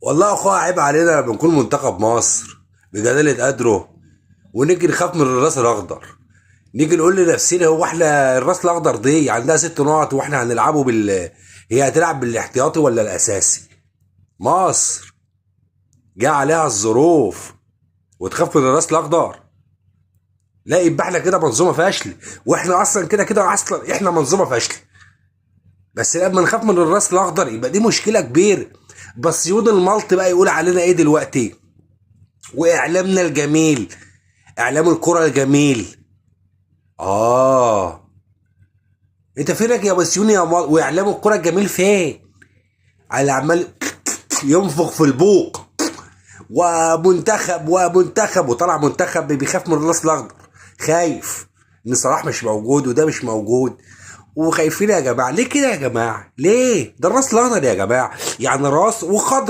والله يا اخويا عيب علينا لما نكون منتخب مصر بجلالة قدره ونيجي نخاف من الراس الاخضر. نيجي نقول لنفسنا هو احنا الراس الاخضر دي عندها 6 نقط واحنا هنلعبه هي هتلعب بالاحتياطي ولا الاساسي؟ مصر جه عليها الظروف وتخاف من الراس الاخضر؟ لا، يبقى احنا كده منظومة فاشلة، واحنا اصلا كده كده اصلا احنا منظومة فاشلة. بس لما نخاف من الراس الاخضر يبقى دي مشكلة كبيرة. بس يود الملط بقى يقول علينا ايه دلوقتي؟ واعلامنا الجميل، اعلام الكره الجميل. انت فينك يا بسيوني يا مال؟ واعلام الكره الجميل فين؟ على عمال ينفخ في البوق، ومنتخب ومنتخب، وطلع منتخب بيخاف من الراس الاخضر، خايف ان صلاح مش موجود وده مش موجود، وخايفين يا جماعة. ليه كده يا جماعة؟ ليه؟ ده الراس الاخضر يا جماعة، يعني راس وخضر.